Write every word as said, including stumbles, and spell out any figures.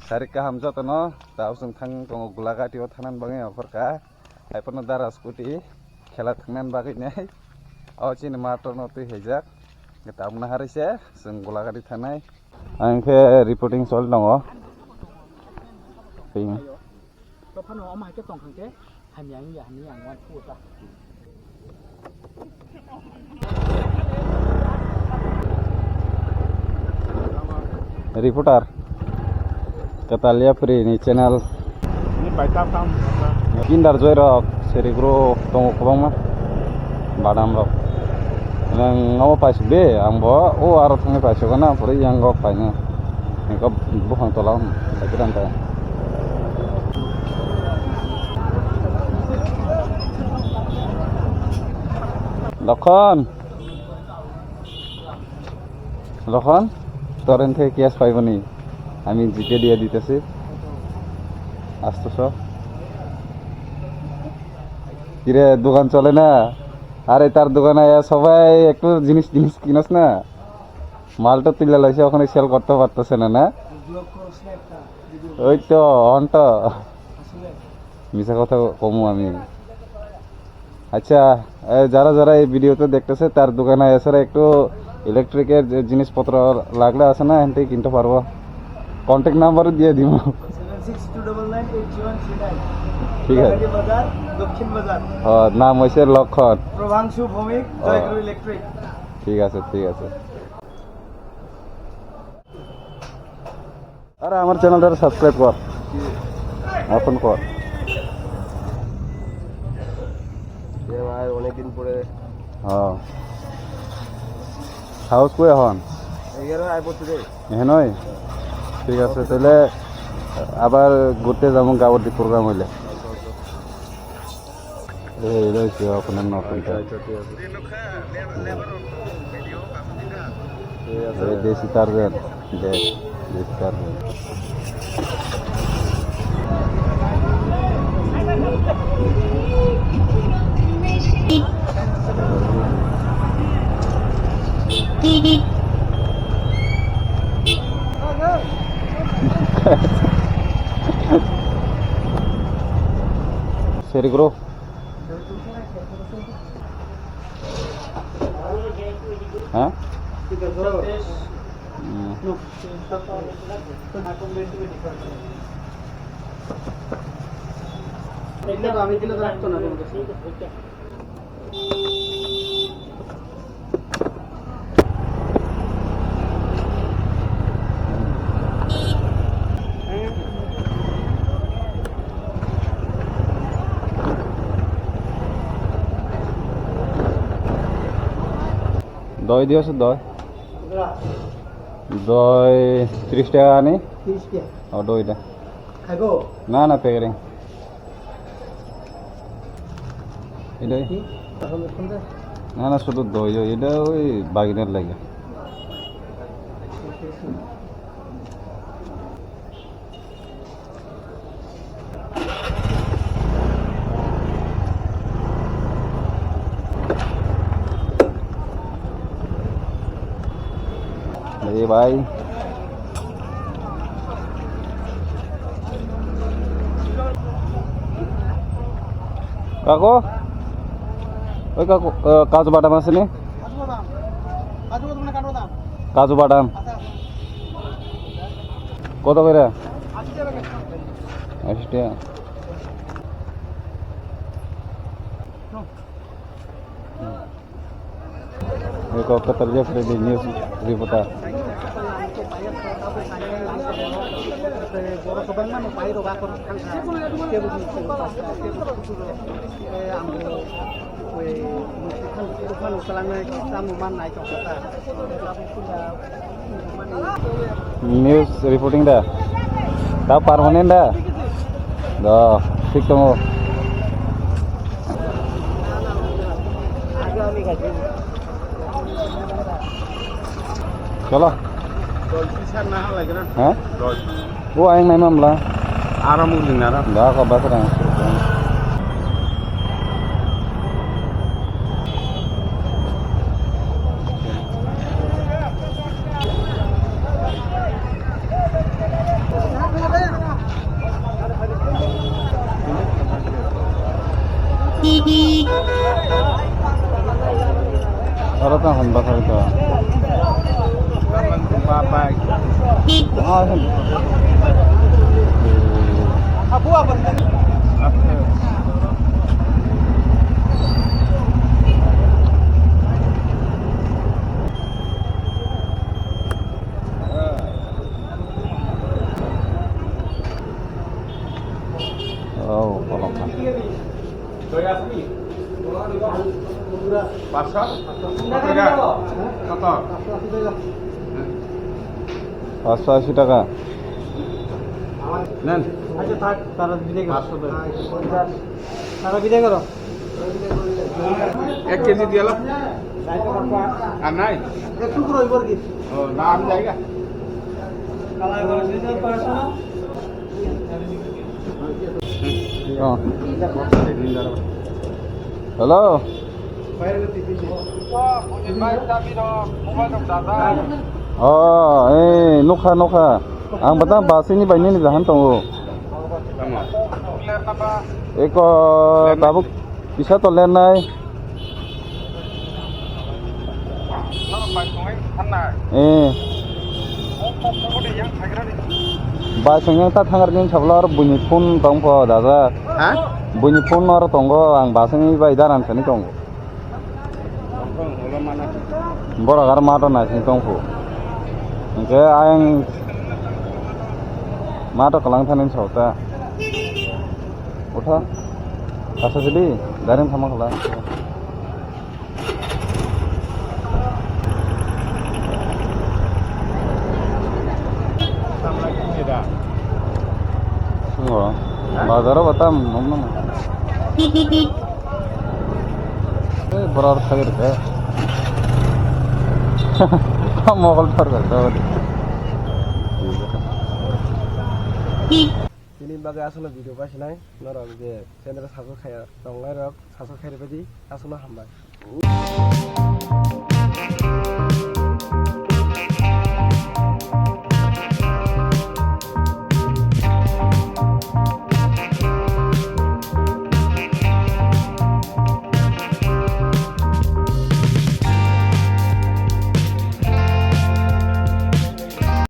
Sarik kaham jotono, tao chwng thang tongo Gulagati o thanani bagwi ophor kha. Haiphano dara scooty khela thangna bagwi nai. O chini mator no twi haijak. Tamna hari se chwng Gulagati thanai. Ang khe reporting sol tongo. Tei. Tophano omo hai khe tong khan khe hamya wngya hinwi ang uansukha. Reporter Katalia Puri ni channel. Ni bai tam tam. Kinder Joy rok, Seri Group tongo kwbangma. Badam rok. Nang omo paisuk de, ang bo o aro thangwi paisuk na, pore yang go paina. Engko buphang tola, bai kidan ta. Lokhon. Lokhon, তোর এন থেকে ক্যাশ পাইবনি, আমি জিপে দিয়ে দিতেছি। আটশোশো। কিরে, দোকান চলে না? আরে, তার দোকানে আয়া সবাই একটু জিনিস, জিনিস কিনস না? মালটা তুলে লাইছে, ওখানে সেল করতে পারতেছে না, না? ওই তো, অন তো। মিছা কথা কমু আমি। আচ্ছা, এ, যারা যারা এই ভিডিওটা দেখতেছে, তার দোকানে এছাড়া একটু ইলেকট্রিকের যে জিনিসপত্র লাগলে আছে না, এখান থেকে কিনতে পারবো। কন্ট্যাক্ট নাম্বারও দিয়ে দিব। Seven six two double nine eight three one three nine. ঠিক আছে। বাগালি বাজার, দক্ষিণ বাজার। ও, নাম হইছে লক্ষণ। প্রভাংশু ভৌমিক, ও। জয়গুরু ইলেকট্রিক। ঠিক আছে, ঠিক আছে। আরে আমার চ্যানেলটা সাবস্ক্রাইব কর, এখন কর। এ ভাই, অনেকদিন পরে। হ্যাঁ। সাহস কই এখন? এগারো আয় পড়তে রে। এখানে? ঠিক আছে, তাহলে আবার ঘুরতে যাবো গাওয়ার দি প্রোগ্রাম হইলে। এই রয়েছে ওখানে নতুন। আচ্ছা, আচ্ছা, ঠিক আছে। ঠিক আছে। এই দেশি টার্জান, দেখ, দেশি টার্জান। Seri Group. হ্যাঁ? হুম। Doi diyo se doi. Doi tris taka ani. Tris taka. O doi da. Khaibo? Na, na, pekering. Idai. Ki? Asal ekdom de. Na, na, sudu doi, doi, idai oi baginer lage. Lagi, bhai. Kako? Oi, kako, eh, kaju badam ase ne? Kaju badam. Kaju badam. Kaju badam. Kota kore? Ashi taka. Ashi taka. Eko Katalia Press news reporter. News reporting da. Da permanent da. Da, thik tongo. Cholo. Dol tisar na halai gra. Ha? Dol. O ayang nai mamla. Aram uli nara. Da ka basra. Aro ta han ba thar ta. Bye bye. Oh, kolom. পাঁচশো আশি টাকা। নেন। আচ্ছা, থাক, তারা দিলে গেল। তারা বিদায় করো। এক কেজি দিয়ে এলো। আর নাই? একটু করে ওই বর্গি। ও, না, আমি যাই গা। কালা করে দিতে পারছো না? Oh. Hello. Oh, eh, nukha, nukha. Ang batang basini bai nini jahan tongo. Eko tabuk kisa to lernai. Eh. Bai song yang ta thangar din sabla ar buini phone tong pho daja. Ha? Buini phone ar tongo ang basini bai daran sani tongo. Borok ar mato naising tong pho. Hingke ayang mato kalang thani sota. Utha. Asa jadi daring sama kala. Sungo, bazaro batam nomno. Eh, borar thagir ke. Mogol thar ber dawdi. Tini bagwi aswkno video pasinai, norok je channel subscribe khaiya tongnai rok subscribe khairwbaidi, aswkno hambai.